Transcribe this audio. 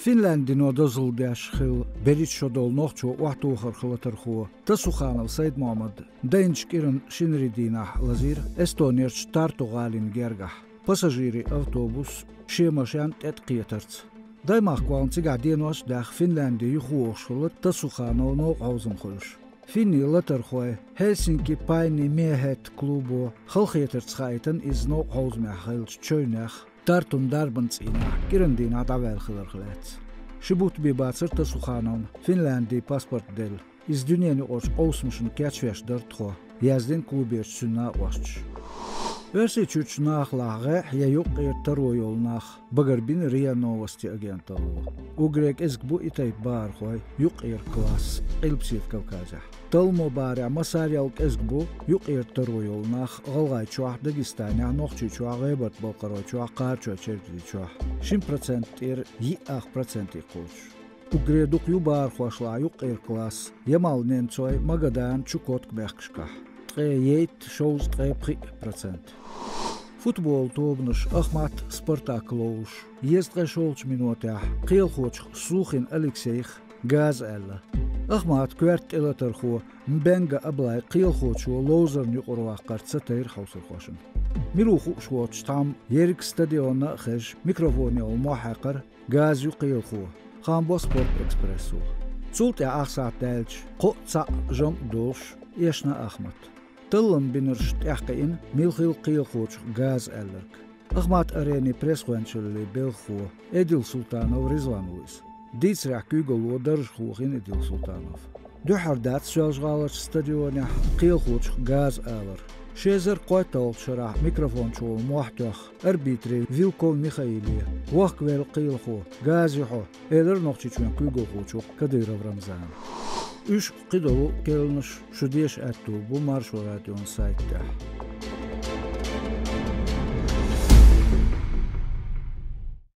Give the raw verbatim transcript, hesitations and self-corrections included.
Финляндино дозалла деш хилла берхӀитта шо долу нохчо охьатохарх латархо Тасуханов Сайд-Мохьмад дайначу кӀиранан шинарин дийнахь лазийра Эстонерчу Тарту гӀалин гергахь. Пассажирийн автобус шен машен тӀе а кхетарца. Даймахкахь цигахь денош а даьхна, Финлянди юхавогӀуш хилла Тасуханов новкъа хьовзам хуьлуш. Финни латархой Хельсинки Пайни Мехет клубо халахетарца хаийтина иза новкъа хьовзамехь хиллачу чевнех, Тартун дарбан цӀийнехь кӀиранан дийнахь дӀаваьлла хиларх лаьцна. Ши бутт бен бацара Тасухановна Финляндин паспорт делла. Иза дуьненаюкъарчу къовсамашна кечвеш дара тхо, яздина клуберчу цуьнан накъосташа. Оьрсийчуьрчу нахалахь гӀеххьа я юккъера таро йолу нах багарбина РИА Новости агенталло. Уггаре кӀезиг бу и тайпа бахархой юккъера класс Къилбаседа Кавказехь. Талламо бахарехь массарел кӀезиг бу юккъера таро йолу нах ГӀалгӀайчохь, Дагестанехь, Нохчийчохь, ГӀебарта-Балкхаройчохь, Кхарачой-Чергазийчохь. Шина процент тӀера йиъ ах проценте кхочуш. Уггаре дукха ю бахархошлахь юккъера класс Ямал-Ненцой, Магадан, Чукотка мехкашкахь, ткъе ейттан, шовзткъе пхиъ процент. Футболан тобанаш Ахмат, Спартак ловзуш, дезткъе шолгӀачу минотехь кхелахочух Сухин Алексейх газа аьлла. Ахматан коьрта тӀелатархо Мбенга Аблай кхелахочо ловзарна юкъара ваккхар ца тайра хьовсархошна. Мила ву хууш воцуш, тхьамма ерриг стадионна а хезаш, микрофонехула мохь хьаькхира: «Газа ю кхелахо», — хаам бо «Спорт-Экспрессо». Цул тӀаьхьа ах сахьт даьлча, кхоъ, цхьаъ, жамӀ а долуш, эшна Ахмат. Таллам бинарш тӀекхиъна, мила хилла кхелахочух газа аьлларг. Ахмат-Аренин пресс-гӀоьнчаллин белхахо Эдил Султанов Ризван ву иза. Дийцарехь, куьйгалло даржах вохийна Эдил Султанов. Дуьххьара дац Соьлжа-ГӀаларчу стадионехь кхелахочух газа алар. Ши эзар кхойтталгӀачу шарахь микрофон чухула мохь тоьхна арбитре Вилков Михаиле: «Вохкавелла кхелахо, газа ю хьо», — элира Нохчийчоьнан куьйгалхочо Кадыров Рамзана. Уьш а, кхидолу а керланаш шу деша аьтто бу Маршо радион сайта тӀехь.